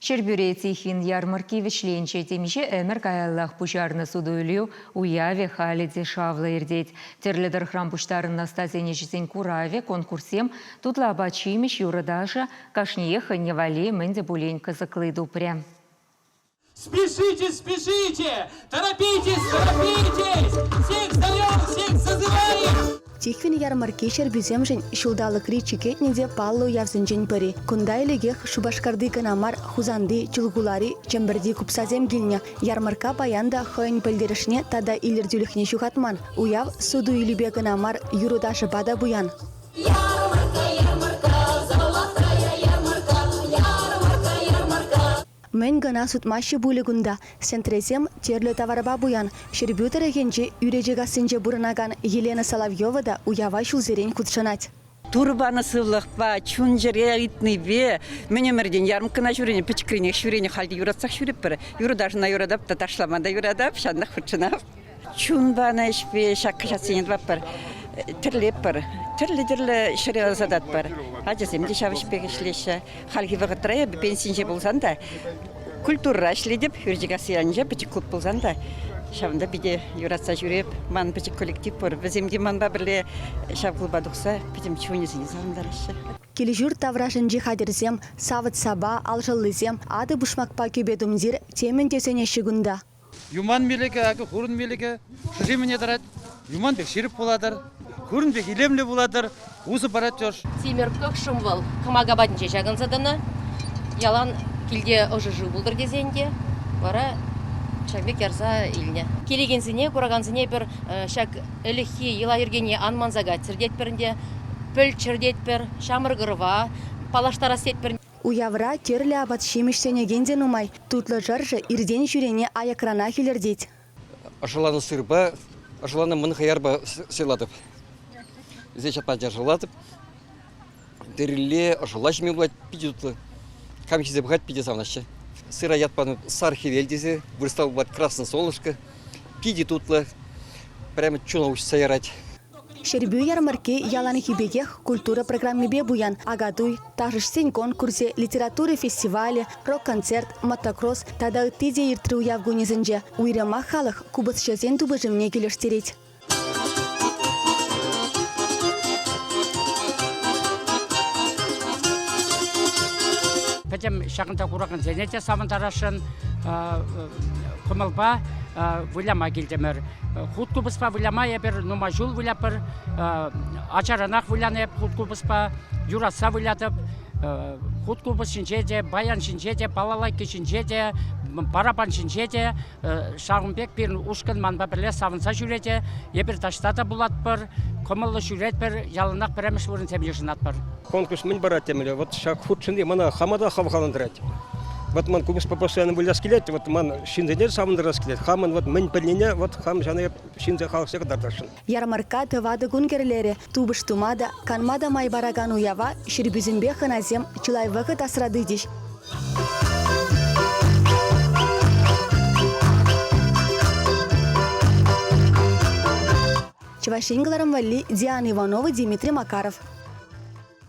Ҫӗрпӳре Тихвин ярмӑркки вӗҫленчӗ. Темиҫе ӗмӗр каяллах пуҫарнӑ суту-илӳ уявӗ халӗ те шавлӑ иртет. Тӗрлӗ тӑрӑхран пуҫтарӑннӑ ӑстасен ӗҫӗсен куравӗ, конкурссем, тутлӑ апат-ҫимӗҫ, юрӑ-ташӑ кашниех хӑйне валли мӗн те пулин кӑсӑкли тупрӗ. Спешите, спешите! Торопитесь, торопитесь! Всех зовем, всех зазываем! Тихвин ярмӑркки ҫӗрпӳсемшӗн ҫулталӑкри чи кӗтнӗ те паллӑ уявсенчен пӗри. Кунта ӗлӗкех Шупашкарти кӑна мар, Хусанти, Чулхулари, Чӗмпӗрти купсасем килнӗ. Ярмӑркка паян та хӑйӗн пӗлтерӗшне тата илӗртӳлӗхне ҫухатман. Уяв суту-илӳпе кӑна мар, юрӑ-ташӑпа та пуян. Ярмарка, ярмарка, золотая ярмарка, ярмарка, ярмарка. Мӗн кӑна сутмаҫҫӗ пулӗ кунта. Сентресем тӗрлӗ таварпа пуян. Ҫӗрпӳ тӑрӑхӗнчи Ӳречекассинче пурӑнакан Елена Соловьева та уява ҫулсерен хутшӑнать. Турӑ панӑ сывлӑхпа, чун-чӗре ыйтнипе мӗн ӗмӗртен ярмӑрккӑна ҫӳренӗ, пӗчӗкренех ҫӳренӗ, халь те юратсах ҫӳретпӗр. Юрӑ-ташӑна юратап та, ташлама та юратап, ҫавӑнтах хутшӑнап. Чун панӑ ӗҫпе ҫак хаҫатсене тӑватпӑр, тӗрлетпӗр, тӗрлӗ-тӗрлӗ ҫӗре ӑсататпӑр. Ачасем те ҫав ӗҫпех ӗҫлеҫҫӗ. Хальхи вӑхӑтра эпӗ пенсинче пулсан та культурӑра ӗҫлетӗп, Хӳрчӗкасси ялӗнче пӗчӗк клуб пулсан та ҫавӑнта питӗ юратса ҫӳреп. Ман пӗчӗк коллектив пур. Вӗсем те манпа пӗрле ҫав клуба тухса пӗтӗм чунӗсене савӑнтараҫҫӗ. Кил-ҫурт таврашӗнчи хатӗрсем, савӑт-сапа, алшӑллисем, атӑ-пушмакпа кӗпе-тумтир темӗн те сӗнеҫҫӗ кунта. Юман милӗкӗ, акӑ хурӑн милӗкӗ, шӑши мӗне тӑрать. Юман пек ҫирӗп пулатӑр, хурӑн пек илемлӗ пулатӑр, усӑ парать ӑш. Тимӗр кӑкшӑм вӑл кӑмака патӗнче ҫакӑнса тӑнӑ. Ялан килте ӑшӑ шыв пултӑр тесен те вара ҫак пек ярса илнӗ. Килекенсене, куракансене пӗр ҫак ӗлӗкхи йӑла-йӗркене ан манса кайччӑр тетпӗр ӗнтӗ, пӗлччӗр тетпӗр, ҫамрӑк ӑрӑва паллаштарас тетпӗр. Уявра тӗрлӗ апат-ҫимӗҫ сӗнекен те нумай. Тутлӑ шӑршӑ иртен-ҫӳрене аякранах илӗртет. Ӑшӑланӑ сырпа, ӑшӑланӑ мӑн хӑярпа сыйлатӑп. Вӗсене ҫапла ӑшӑлатӑп. Тыррилле ӑшӑла ҫиме пулать, питӗ тутлӑ. Кам ҫисе пӑхать, питӗ савӑнаҫҫӗ. Сыра ят панӑ сар хӗвел тесе, вырӑсла пулать красное солнышко. Питӗ тутлӑ, прямо чуна уҫса ярать. Ҫӗрпӳ ярмӑркки яланхи пекех культура программипе пуян. Акатуй, ташӑҫсен конкурсӗ, литература фестивалӗ, рок-концерт, мотокросс тата ытти те иртрӗ уяв кунӗсенче. Уйрӑмах халӑх купӑсҫӑсен тупӑшӑвне килӗштерет. Пӗтӗм ҫакӑнта куракансене те савӑнтарасшӑн кӑмӑлпа выляма килтӗмӗр. Хут купӑспа выляма эпир нумай ҫул вылятпӑр. Ачаранах вылянӑ эп хут купӑспа, юратса вылятӑп. Хут купӑс ҫинче те, баян ҫинче те, балалайка ҫинче те, барабан ҫинче те ҫавӑн пек пирӗн ушкӑн манпа пӗрле савӑнса ҫӳрет. Эпир таҫта та пулатпӑр, кӑмӑллӑ ҫӳретпӗр, яланах пӗрремӗш вырӑнсем йышӑнатпӑр. Конкурс мӗн парать темелле, вот ҫак хутшӑнни мана хама та хавхалантарать. Вот ман купӑспа постоянно выляс килет, вот ман ҫынсене савӑнтарас килет. Хамӑн вот мӗн пӗлнине вот хам ҫана эп ҫынсен халӑхне кӑтартасшӑн. Ярмаркка тӑватӑ кун кӗрлерӗ. Тупӑш тума та, канма та май паракан уява ҫӗрпӳсемпе хӑнасем чылай вӑхӑт асра тытӗҫ. Чӑваш Ен кӑларӑм валли Диана Иванова, Дмитрий Макаров.